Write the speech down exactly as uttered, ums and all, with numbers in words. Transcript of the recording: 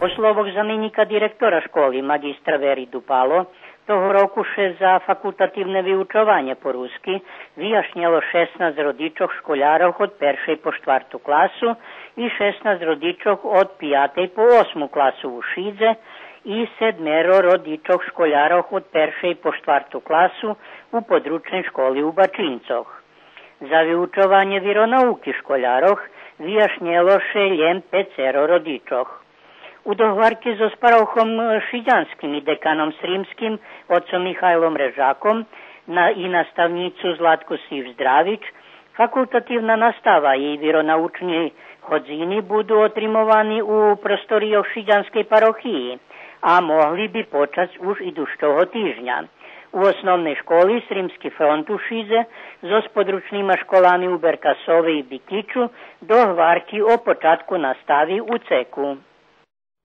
По словох заменїка директора школи, маґистра Вери Дупало, того року ше за факултативне виучованє по руски вияшнєло шеснац родичох школярох од першей по штварту класу и шеснац родичох од пиятей по осму класу у Шидзе и седмеро родичох школярох од першей по штварту класу у подручней школи у Бачинцох. За виучованє виронауки школярох вияшнєло ше лєм пецеро родичох. У догварки зоз парохом шидянским и деканом сримским, оцом Михайлом Режаком, на, и наставнїцу Златку Сивч-Здравич, факултативна настава и виронаучни годзини буду отримовани у просторийох шидянскей парохиї, а могли би почац уж идущого тижня. У Основней школи Сримски фронт у Шидзе зоз подручнима школами у Беркасове и Бикичу догварки о початку настави у цеку.